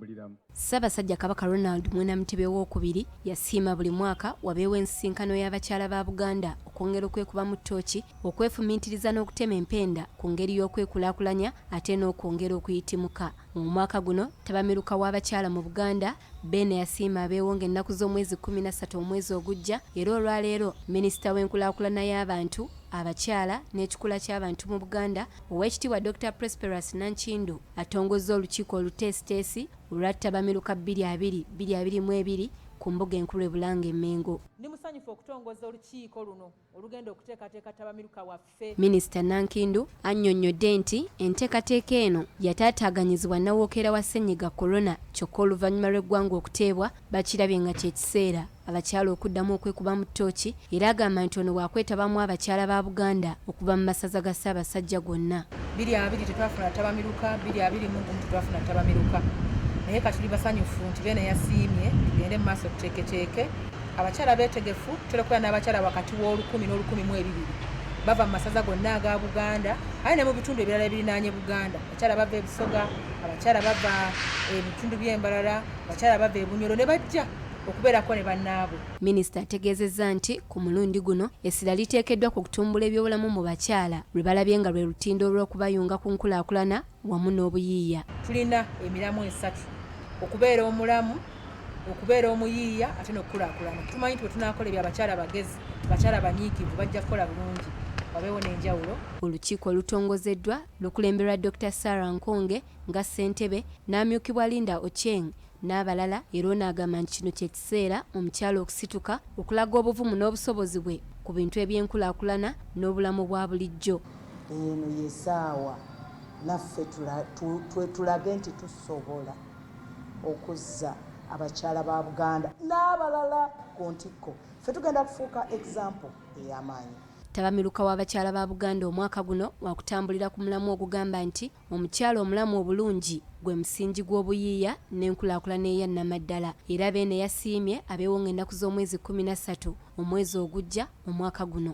Tutambuliramu. Ssaabasajja Kabaka Ronald Mwenda Mutebi Owookubiri yasiima buli mwaka wabeewo ensisinkano y'abakyala ba Buganda okwongera okwekubamu ttooki, okwefumiitiriza n'okutema empenda ku ngeri y'okwekulaakulanya ate n'okwongera okuyitimuka. Mu mwaka guno ttabamiruka w'abakyala mu Buganda, Beene yasiima abeewo ng'ennaku z'omwezi 13 omwezi ogujja era olwaleero Minisita w'enkulaakulana y'abantu, abakyala n'ekikula ky'abantu mu Buganda, Oweekitiibwa Dokita Prosperous Nankindu atongozza olukiiko oluteesiteesi olwa ttabamiruka bbiri abiri bbiri abiri mu ebiri ku mbuga enkulu e Bulange e Mmengo. Ndi musanyufu okutongoza olukiiko luno olugenda okuteekateeka ttabamiruka waffe. Minisita Nankindu annyonnyodde nti enteekateeka eno yataataaganyizibwa nnawookeera wa Ssennyiga Corona kyokka oluvannyuma lw'eggwanga okuteebwa bakirabye nga kye kiseera abakyala okuddamu okwekubamu ttooki era agamba nti ono wakwetabamu abakyala ba Buganda okuva mu masaza ga Ssaabasajja gonna. 2020 tetwafuna ttabamiruka, 2021 tetwafuna ttabamiruka, naye kati tuli basanyufu nti Beene yasiimye tugende mu maaso tuteeketeeke. Abakyala beetegefu, tutera okubeera n'abakyala wakati w'olukumi n'olukumi mu ebibiri bava mu masaza gonna aga Buganda aye ne mu bitundu ebirala ebirinaanye Buganda. Abakyala bava e Busoga, abakyala bava ebitundu by'e Mbarara, abakyala bava e Bunyoro ne bajja okubeerako ne bannaabwe. Minisita ategeezezza nti ku mulundi guno essira liteekeddwa ku kutumbula ebyobulamu mu bakyala lwe balabye nga lwe lutindo olw'okubayunga ku nkulaakulana wamu n'obuyiiya. Tulina emiramwa esatu, okubeera omulamu, okubeera omuyiiya ate n'okukulaakulana. Tumanyi nti bwe tunaakola ebyo abakyala bagezi, abakyala banyiikivu bajja kukola bulungi wabeewo n'enjawulo. Olukiiko olutongozeddwa lukulemberwa Dokita Sarah Nkonge nga ssentebe n'amyukibwa Linda Ochieng n'abalala era ono agamba nti kino kye kiseera omukyala okusituka okulaga obuvumu n'obusobozi bwe ku bintu eby'enkulaakulana n'obulamu bwa bulijjo. Eno ye ssaawa naffe tulage nti tusobola okuzza abakyala ba Buganda n'abalala ku ntikko. Ffe tugenda kufuuka example ey'amaanyi. Ttabamiruka w'abakyala ba Buganda omwaka guno wakutambulira ku mulamwa ogugamba nti omukyala omulamu obulungi gwe musingi gw'obuyiiya n'enkulaakulana eya nnamaddala era Beene yasiimye abeewo ng'ennaku z'omwezi 13 omwezi ogujja omwaka guno.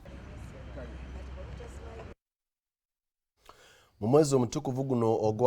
Mu mwezi omutukuvu guno ogwa